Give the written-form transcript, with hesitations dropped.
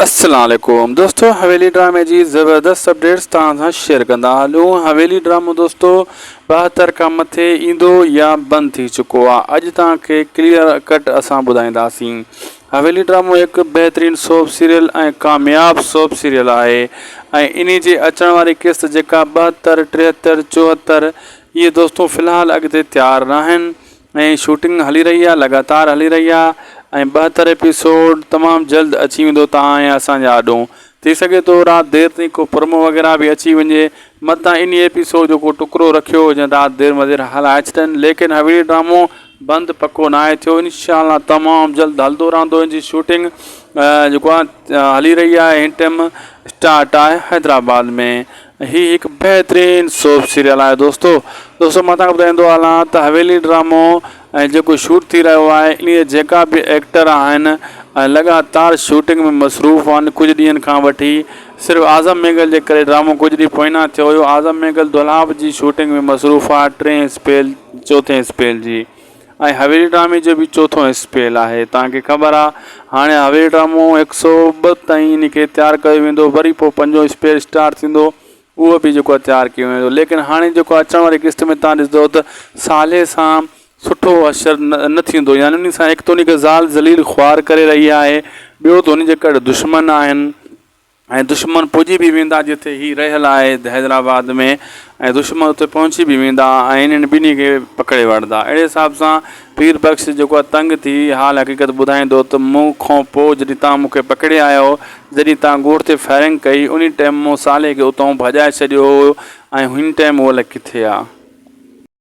السلام عليڪم دوستو حويلي ڊرامي جي زبردست اپڊيٽس توهان سان شيئر ڪندا هلون حويلي ڊرامو دوستو 72 کان مٿي ايندو يا بند ٿي چڪو آ اڄ توهان کي ڪليئر ڪٽ اسان ٻڌائينداسين حويلي ڊرامو هڪ بهترين سوپ سيريل ۽ ڪامياب سوپ سيريل آهي ۽ انهي جي اچڻ واري قسط جيڪا 72 73 74 اهي دوستو في الحال اڳتي تيار ناهن ۽ شوٽنگ هلي رهي آهي لڳاتار هلي رهي آهي ۽ 72 ايپيسوڊ تمام جلد اچي ويندو توهان ۽ اسان جي آڏو ٿي سگهي ٿو رات دير تائين ڪو پرومو وغيره به اچي وڃي متان انهي ايپيسوڊ جو ڪو ٽڪرو رکيو هجن رات دير مدير هلائي ڇڏن ليڪن حويلي ڊرامو بند پڪو ناهي ٿيو انشاء الله تمام جلد هلندو رهندو ان جي شوٽنگ جيڪو آهي هلي رهي آهي هن ٽيم اسٽارٽ آهي حيدرآباد ۾ هي هڪ بهترين سوپ سيريل آهي دوستو دوستو مان توهان کي ٻڌائيندو هلان ته حويلي ڊرامو ۽ جيڪو شوٽ ٿي رهيو آهي انهي جا جيڪا به ايڪٽر آهن ۽ لڳاتار شوٽنگ ۾ مصروف آهن ڪجهه ڏينهن کان وٺي صرف اعظم مينگل جي ڪري ڊرامو ڪجهه ڏينهن پوئنا ٿيو هيو اعظم مينگل دولاب جي شوٽنگ ۾ مصروف آهي ٽئين اسپيل چوٿين اسپيل جي ۽ حويلي ڊرامي جو به چوٿون اسپيل آهي توهان کي خبر آ هاڻي حويلي ڊرامو هڪ سو ٻه تائين ان کي تيار ڪيو ويندو وري پوء پنجون اسپيل اسٽارٽ ٿيندو اهو به جيڪو تيار ڪيو ويندو ليڪن هاڻي جيڪو اچڻ واري قسط ۾ توهان ڏسندو ته صالح سان سٺو حشر نه ٿيندو يعني ان سان هڪ ته ان کي زال ذليل خوار ڪري رهي آهي ٻيو ته ان جي ڪڙ دشمن آهن ۽ دشمن پڄي به ويندا جتي هي رهيل آهي حيدرآباد ۾ ۽ دشمن اتي پهچي به ويندا ۽ انهن ٻنهي کي پڪڙي وٺندا اهڙي حساب سان پير بخش جيڪو آهي تنگ ٿي حال حقيقت ٻڌائيندو ته مون کان پوء جڏهن توهان مون کي پڪڙي آيا هو جڏهن توهان ڳوٺ تي فائرنگ ڪئي انهي ٽائيم مون صالح کي اتان ڀڄائي ڇڏيو هو ۽ هن ٽائيم هو الائي ڪٿي آهي.